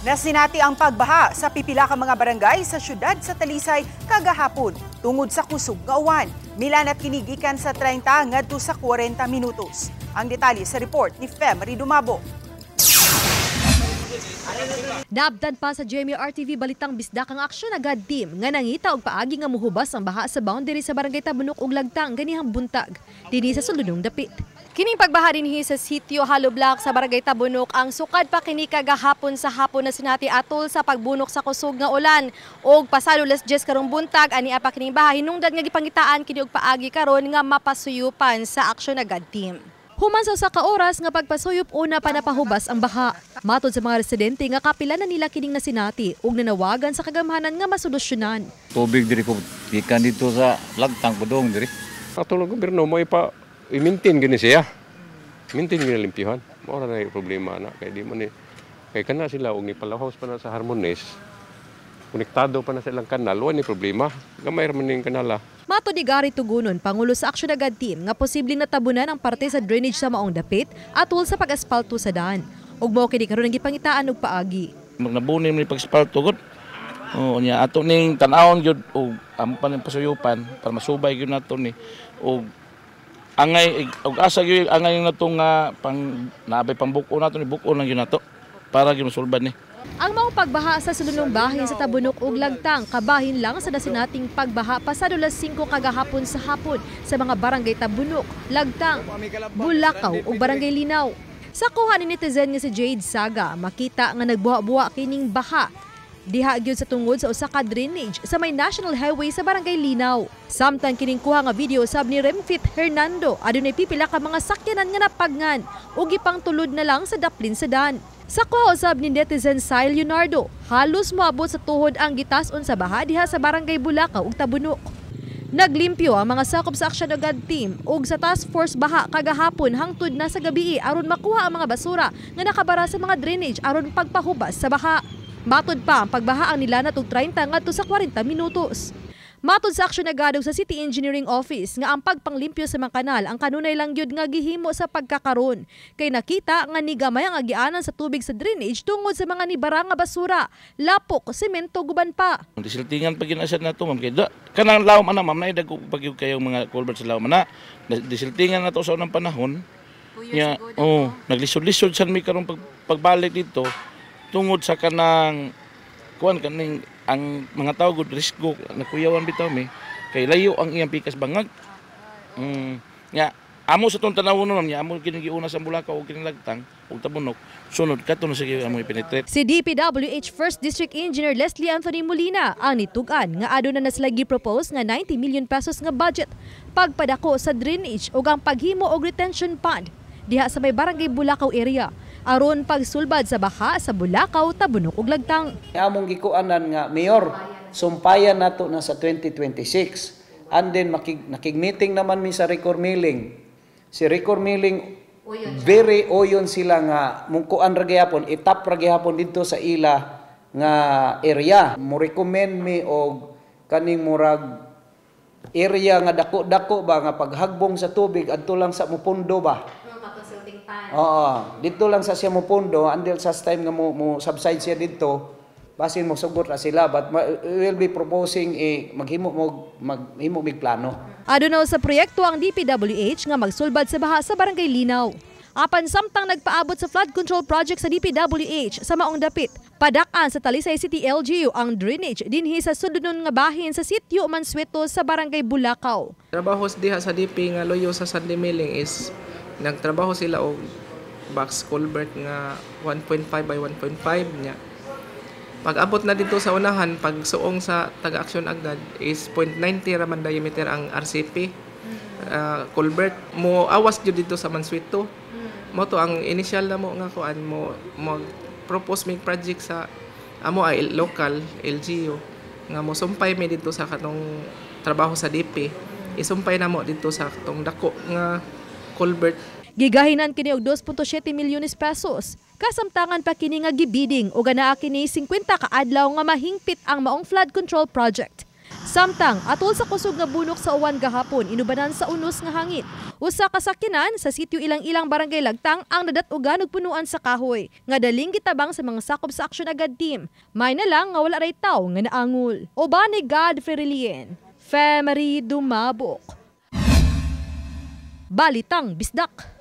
Nasinati ang pagbaha sa pipila ka mga barangay sa syudad sa Talisay kagahapon tungod sa kusog nga uwan. Milanat kini gikan sa 30 ngadto sa 40 minutos. Ang detalye sa report ni Femery Dumabo. Naabdan pa sa GMA RTV Balitang Bisdak ang Aksyon Agad team nga nangita og paagi nga muhubas ang baha sa boundary sa barangay Tabunok ug Lagtang ganihang buntag dinhi sa sulunong dapit. Kining pagbaha dinhi sa sitio Hollow Block sa barangay Tabunok ang sukad pa kini kagahapon sa hapon na sinati atol sa pagbunok sa kusog nga ulan og pasado alas 10 karong buntag ani pa kining baha hinungdan nga gipangitaan kini og paagi karon nga mapasuyupan sa Aksyon Agad team. Human sa usa ka oras nga pagpasuyop, una pa napahubas ang baha. Matod sa mga residente nga kapila na nila kining nasinati ug nanawagan sa kagamhanan nga masolusyonan. Tubig diri ko gikan dito sa Lagtang padung diri. Ato lang gobyerno mo ipa i-maintain gani siya. Maintain gani limpyuhan. Mao ra na yung problema na kay di man ni kay kana sila og nipalahos pa na sa Harmones. Konektado pa na sa ilang kanal, wa ni problema. Gamay ra man ning kanala. Matod ni Gary Tugunon, pangulo sa Aksyon Agad team, nga posibleng natabunan ang parte sa drainage sa maong dapit atol sa pag-aspalto sa daan. Ug mao kini karon ang gipangitaan og paagi. Nabuni ni pag-aspalto gud. Oo nya ato ning tan-awon gyud og amo pa ning pasuyupan para masubay gyud nato ni og angay og asa gyud angay nato nga pang naabay pambuko nato ni buko lang gyud nato para gyud masulbad ni. Ang maong pagbaha sa sulunong bahin sa Tabunok ug Lagtang kabahin lang sa nasinating pagbaha pasado alas 5 kagahapon sa hapon sa mga barangay Tabunok, Lagtang, Bulacau ug Barangay Linaw. Sa kuha ni netizen nga si Jade Saga, makita nga nagbuha-buha kining baha diha gyud sa tungod sa usa ka drainage sa may National Highway sa Barangay Linaw. Samtang kining kuha nga video sab ni Remfit Hernando, adunay pipila ka mga sakyanan nga napagngan ug gipangtulod na lang sa daplin sa dan. Sa kuha usab ni netizen Sai Leonardo, halos moabot sa tuhod ang gitas-on sa baha diha sa Barangay Bulacau ug Tabunok. Naglimpyo ang mga sakop sa Aksyon Agad team ug sa Task Force Baha kagahapon hangtod na sa gabi aron makuha ang mga basura nga nakabara sa mga drainage aron pagpahubas sa baha. Matod pa, ang pagbaha ang nilanat og 30 ngadto sa 40 minutos. Matod sa Aksyon Agad ug sa City Engineering Office nga ang pagpanglimpyo sa mga kanal ang kanunay lang gyud nga gihimo sa pagkakaron kay nakita nga nigamay ang agianan sa tubig sa drainage tungod sa mga nibara nga basura, lapok, semento guban pa. Disiltingan pa gyud na siya nato, ma'am, kay kanang lawom ana, ma'am, naay dagko pa gyud kayong mga culvert sa lawom ana. Disiltingan na to sa unang panahon. Nya, oh, naglisod-lisod sad mi karong pagbalik dito tungod sa kanang kuan kaning ang mga tawo gud risgo nakuyawan bitaw mi kay layo ang iyang pikas bangag. Nya amo sa tong tanawon ma'am, nya amo kini giuna sa Bulacau ug kining Lagtang ug Tabunok, sunod kadto na sige amo i-penetrate. Si DPWH First District Engineer Leslie Anthony Molina ang nitug-an nga aduna na sila gi-propose nga 90 million pesos nga budget pagpadako sa drainage ug ang paghimo og retention pond diha sa may Barangay Bulacau area aron pagsulbad sa baha sa Bulacau, Tabunok ug Lagtang. Among gikuanan nga mayor, sumpayan nato na sa 2026. And then nakig-meeting naman mi sa Recor Milling. Si Recor Milling very oyon sila nga mungkuan ra gihapon, itap ra gihapon didto sa ila nga area. Mo recommend mi og kaning murag area nga dako-dako ba nga paghagbong sa tubig adto lang sa mupundo ba. Oo, dito lang sa siya mo pundo until sa time nga mo subside siya dito, basin mo sugot na sila, but we will be proposing a maghimo mig plano. Aduna sa proyekto ang DPWH nga magsulbad sa baha sa Barangay Linaw. Apan samtang nagpaabot sa flood control project sa DPWH sa maong dapit, padak-an sa Talisay City LGU ang drainage dinhi sa sudlonon nga bahin sa sitio Mansueto sa Barangay Bulacau. Trabaho diha sa DP nga loyo sa Sandy Milling is nagtrabaho sila og box culvert nga 1.5 by 1.5 nya. Pag abot na dito sa unahan, pag suong sa taga-aksyon agad is 0.90 ra man diameter ang RCP culvert mo awas jud dito sa Mansueto. Mo to ang initial na mo nga kuan mo mo propose mig project sa amo ay local LGU nga mo sumpay mi dito sa katong trabaho sa DP. Isumpay na mo dito sa katong dako nga culvert. Gigahinan kini og 2.7 milyones pesos. Kasamtangan pa kini nga gibiding ug anaa kini 50 ka adlaw nga mahingpit ang maong flood control project. Samtang atol sa kusog nga bunok sa uwan gahapon inubanan sa unos nga hangin. Usa ka sakyanan sa sitio Ilang-Ilang, Barangay Lagtang ang nadat-ugan ug punuan sa kahoy nga daling gitabang sa mga sakop sa Aksyon Agad team. May na lang nga wala ray tawo nga naangol. Uban ni Godfrey Relien, Femery Dumabok. Balitang Bisdak.